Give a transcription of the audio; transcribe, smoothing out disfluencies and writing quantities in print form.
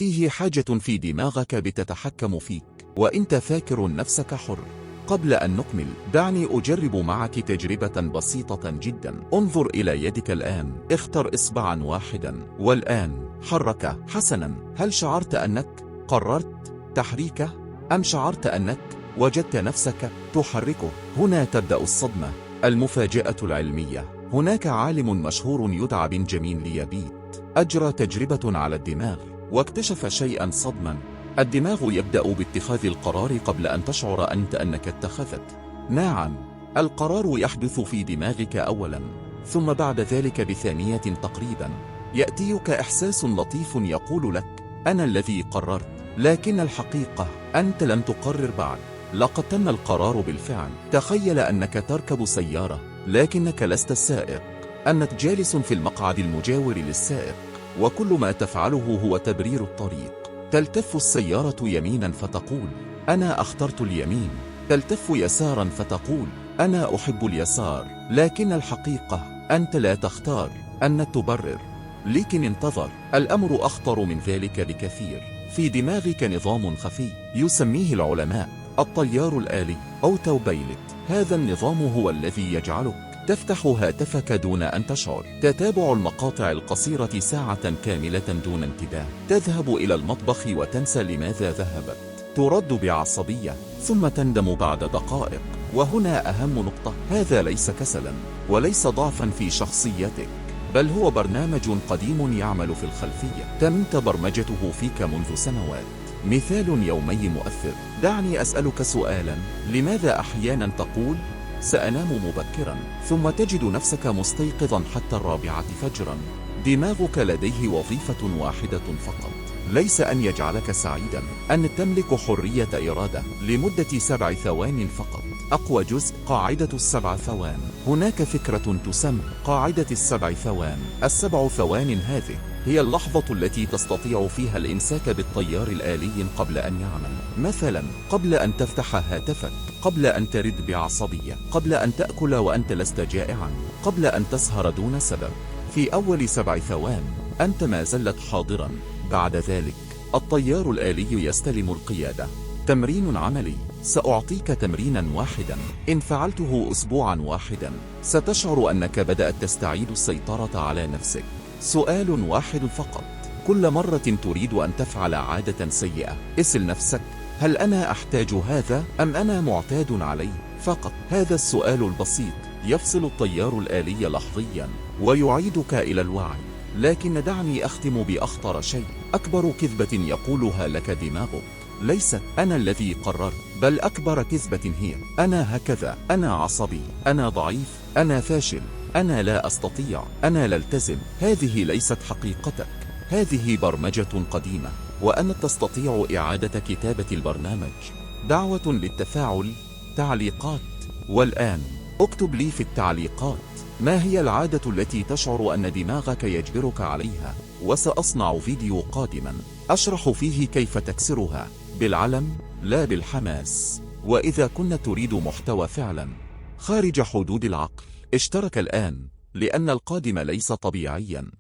فيه حاجة في دماغك بتتحكم فيك، وانت فاكر نفسك حر. قبل أن نكمل دعني أجرب معك تجربة بسيطة جدا. انظر إلى يدك الآن، اختر إصبعا واحدا والآن حركه. حسنا، هل شعرت أنك قررت تحريكه أم شعرت أنك وجدت نفسك تحركه؟ هنا تبدأ الصدمة، المفاجأة العلمية. هناك عالم مشهور يدعى بنجامين ليابيت أجرى تجربة على الدماغ واكتشف شيئا صدما. الدماغ يبدأ باتخاذ القرار قبل أن تشعر أنت أنك اتخذت. نعم، القرار يحدث في دماغك أولا، ثم بعد ذلك بثانية تقريبا يأتيك إحساس لطيف يقول لك أنا الذي قررت، لكن الحقيقة أنت لم تقرر بعد، لقد تم القرار بالفعل. تخيل أنك تركب سيارة لكنك لست السائق، أنك جالس في المقعد المجاور للسائق، وكل ما تفعله هو تبرير الطريق. تلتف السيارة يمينا فتقول أنا اخترت اليمين، تلتف يسارا فتقول أنا أحب اليسار، لكن الحقيقة أنت لا تختار، أن تبرر. لكن انتظر، الأمر أخطر من ذلك بكثير. في دماغك نظام خفي يسميه العلماء الطيار الآلي أو توبيلت. هذا النظام هو الذي يجعلك تفتح هاتفك دون أن تشعر، تتابع المقاطع القصيرة ساعة كاملة دون انتباه، تذهب إلى المطبخ وتنسى لماذا ذهبت، ترد بعصبية ثم تندم بعد دقائق. وهنا أهم نقطة، هذا ليس كسلا وليس ضعفا في شخصيتك، بل هو برنامج قديم يعمل في الخلفية تمت برمجته فيك منذ سنوات. مثال يومي مؤثر. دعني أسألك سؤالا، لماذا أحيانا تقول سأنام مبكرا ثم تجد نفسك مستيقظا حتى 4 فجرا؟ دماغك لديه وظيفة واحدة فقط، ليس أن يجعلك سعيدا، أن تملك حرية إرادة لمدة 7 ثوان فقط. أقوى جزء، قاعدة 7 ثوان. هناك فكرة تسمى قاعدة 7 ثوان. 7 ثوان هذه هي اللحظة التي تستطيع فيها الإمساك بالطيار الآلي قبل أن يعمل. مثلا، قبل أن تفتح هاتفك، قبل أن ترد بعصبية، قبل أن تأكل وأنت لست جائعا، قبل أن تسهر دون سبب. في أول 7 ثوان أنت ما زلت حاضرا. بعد ذلك الطيار الآلي يستلم القيادة. تمرين عملي، سأعطيك تمرينا واحدا، إن فعلته أسبوعا واحدا ستشعر أنك بدأت تستعيد السيطرة على نفسك. سؤال واحد فقط، كل مرة تريد أن تفعل عادة سيئة اسأل نفسك هل أنا أحتاج هذا أم أنا معتاد عليه؟ فقط هذا السؤال البسيط يفصل الطيار الآلي لحظيا ويعيدك إلى الوعي. لكن دعني أختم بأخطر شيء، أكبر كذبة يقولها لك دماغك ليست أنا الذي قررت، بل أكبر كذبة هي أنا هكذا، أنا عصبي، أنا ضعيف، أنا فاشل، أنا لا أستطيع، أنا لا ألتزم. هذه ليست حقيقتك، هذه برمجة قديمة، وأنت تستطيع إعادة كتابة البرنامج. دعوة للتفاعل، تعليقات. والآن اكتب لي في التعليقات ما هي العادة التي تشعر أن دماغك يجبرك عليها، وسأصنع فيديو قادما أشرح فيه كيف تكسرها بالعلم لا بالحماس. وإذا كنت تريد محتوى فعلا خارج حدود العقل، اشترك الآن، لأن القادم ليس طبيعيا.